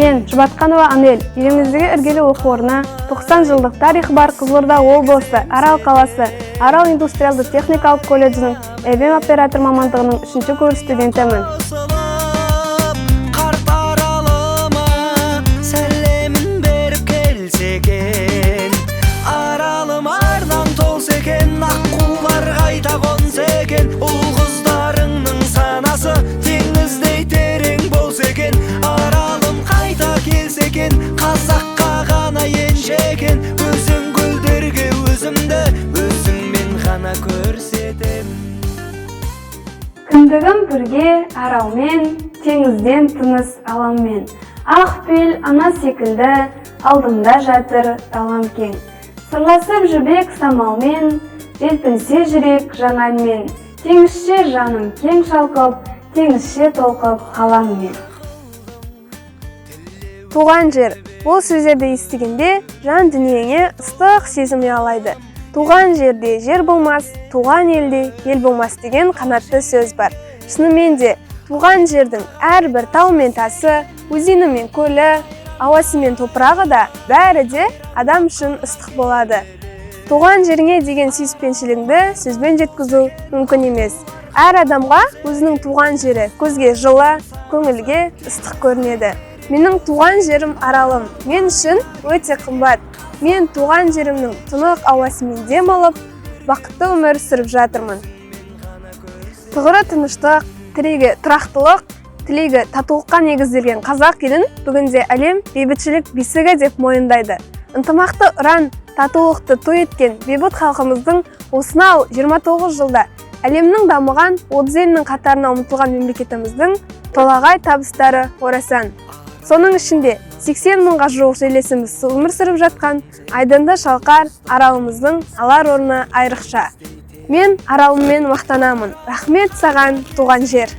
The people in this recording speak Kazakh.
Мен, Жұбатқанова Анель, еліміздегі іргелі оқу орны, 90 жылдық тарихы бар Қызылорда облысы, Арал қаласы, Арал индустриалды техникалық колледжінің ЭВМ оператор мамандығының үшінші курс студентімін. Қосылып қарт Аралыма сәлемін беріп келсе екен, Аралым, арнаң толса екен, аққулар қайта қонса екен, ұл қыздарыңның санасы теңіздей терең болса екен, Аралым қайта келсе екен, қазаққа ғана енші екен. Өзің гүлдерге өзімді өзіңмен ғана көрсетем. Кіндігім бірге Аралмен, теңізден тыныс алам мен. Ақ пейіл ана секілді, алдымда жатыр далам кең. Сырласып жібек самалмен, желпінсе жүрек жаңа әнмен. Теңізше жаным кең шалқып, теңізше толқып қалам мен. Туған жер, бұл сөздерді естігенде жан дүниеңе ыстық сезім ұялайды. Туған жерде жер болмас, туған елде ел болмас деген қанатты сөз бар. Шынымен де, туған жердің әрбір тау мен тасы, өзені мен көлі, ауасы мен топырағы да, бәрі де адам үшін ыстық болады. Туған жеріңе деген сүйіспеншілігіңді сөзбен жеткізу мүмкін емес. Әр адамға өзінің туған жері көзге жылы, көңілге ыстық көрінеді. Менің туған жерім Аралым мен үшін өте қымбат. Мен туған жерімнің тұнық ауасымен дем алып, бақытты өмір сүріп жатырмын. Тұғыры тыныштық, тірегі тұрақтылық, тілегі татулыққа негізделген қазақ елін бүгінде әлем бейбітшілік бесігі деп мойындайды. Ынтымақты ұран, татулықты той еткен бейбіт халқымыздың осынау 29 жылда әлемнің дамыған 30 елінің қатарына ұмтылған мемлекетіміздің толағай табыстары орасан. Соның ішінде 80 мыңға жуық жерлесіміз өмір сүріп жатқан айдынды шалқар Аралымыздың алар орны айрықша. Мен Аралыммен мақтанамын. Рахмет саған, туған жер!